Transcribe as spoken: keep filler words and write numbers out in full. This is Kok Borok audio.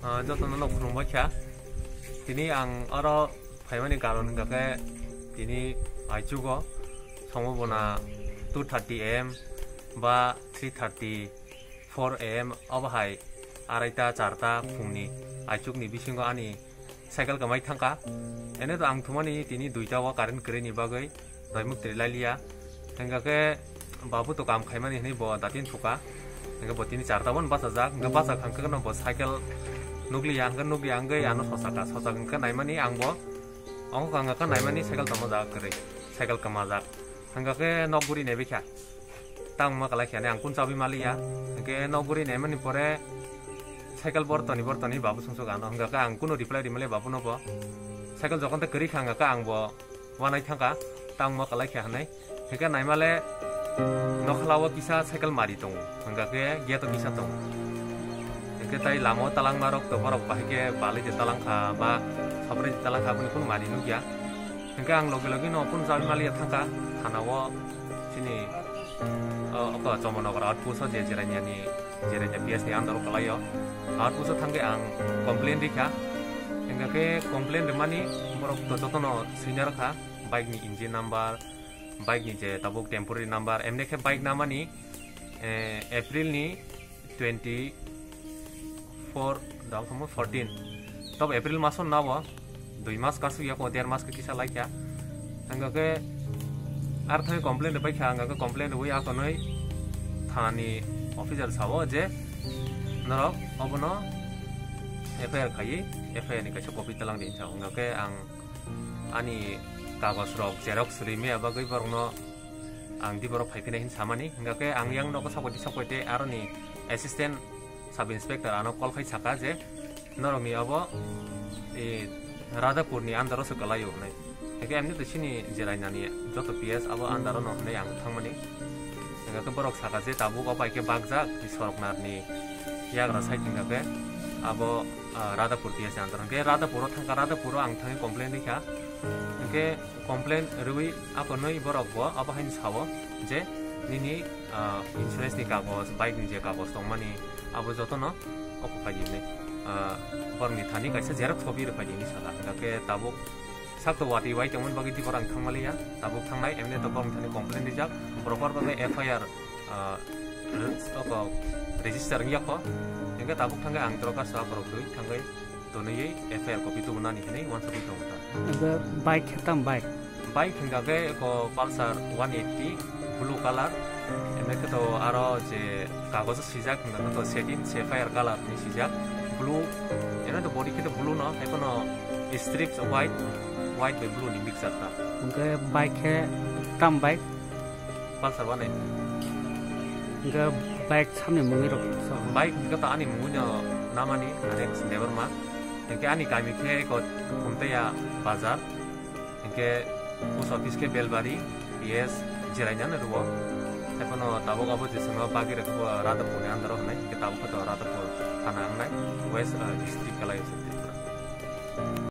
Ah, jotono no khulumbai kha. Tini ang oro phaimani karon hwnkha khe tini aichugo somo bona two thirty A M ba three thirty four A M obo hai araita charta phungni aichukni bisingo ani cycle kwmai thangkha. Ene to ang thumani tini duita o current kwrwini bagwi. Doimuk twi lailiya. Hingkha khe babu to kam khaimani hinwi bo datin thuka. Hingkha bo tini charta bono bachajak. Hingkha bachak hangkhe no bo cycle nukliya, hingkha nukliya hingkhe ano sochaka. Sochak hingkhe naimani ang bo. Ongkha hingkha khe naimani cycle tongmajak kwrwi. Cycle kwmajak. Hingkha khe nok guri naibikha. Tang ma kalai khe ang kun chabi maliya. Hingkhe nok guri naimani pore cycle bortoni bortoni babu sungsuk ano. Hingkha khe ang kunu reply rimaliya babu no bo. Cycle jokon tei kwrwi kha hingkha khe ang bo. Wanai thangkha, tang ma kalai khe hinwi. Hingkhe naimale nokhlao kisa cycle mari tongo, hingkha khe gate o kisa tongo. Hingkhe tai lama o talangma rok to borok bahai khe balai de talangkha ba sabrai de talangkha, aboni kunu mari nukya. Hingkhe ang logi logi no kunu chabi maliya thangkha, thana o chini, o, oko Chombonagar outpost o je Jirania ni, Jirania P S ni under o kalai o. Outpost o thangkhe ang complain rikha. Hingkha khe complain rimani borok to jotono swina rwkha. Bike ni engine number, bike ni je tabuk temporary number, emne khe bike namani, eh, April ni twenty four, dal khamu fourteen. Tobo April maso nabo, dui mas kasu yako, der mas kisa laikya. Hingkha khe ar thani complain rwbai kha, hingkha khe complain rwbai akonoi thani officer sao je norok obono F I R khaiwi, F I R ni kaisa copy talang di hinsa. Hingkha khe ang ani kagoj rok xerox suri me bagwi borokno ang di borok phai phinai hin samani. Hingkha khe ang yang nogo sakwati sakwati aroni assistant sub inspector ano call khai saka je norokni abo, e, Radhapur ni under o se kwlaio hinwi. Hingkhe emni to chini Jirania ni joto P S abo under o no hinwi ang thangmani. Hingkha khe borok saka je tabuk o bai khe bakjak sorok narni yagra side hingkha khe abo, ah, Radhapur P S ni under o. Hingkhe Radhapur o thangkha, Radhapur o ang thangwi complain rikha. Hingkhe complain rwui akonoi borok bo abo haino sao je nini, ah, insurance ni kagoj, bike ni je kagoj tongmani abo jotono oko khaidi hinwi, ah, borokni thani kaisa xerox copy rwkhaidi hinwi saka. Hingkha khe tabuk sak to watwi wai tongmani bagwi di borok ang thangmaliya. Tabuk thangnai emne to borokni thani complain rijak, proper bagwi F I R, ah, re-, oko register wngya kho. Hingkhe tabuk thangkhe ang dorkar sa borok twi thangwi tonwi F I R copy tubunani hinwi uansugwi tongo ta. Ebe bike khe tam bike? Bike hingkha khe eko Pulsar one eighty blue color. Emne khe to aro je kagojo swijak hingkha khe to setin sapphire color ni swijak. Blue, eno to body khe to blue no, hai phano strips white, white bai blue ni mixture ta. Hingkhe bike khe tam bike? Pulsar one eighty. Hingkhe bike samni mungwi rok sa? Bike hingkhe to ani mungwi no namani, Alex Debbarma. Hingkhe ani kami khe eko Khumteya bazar. Hingkhe post office khe Belbari, P S Jirania no rwo. Hai phano tabuk abo je chwngno bagwi rwkha bo Radhapur ni under o hinwi, hingkhe tabuk khe to Radhapur thana wngnai, West, uh, district kalai o se Tripura.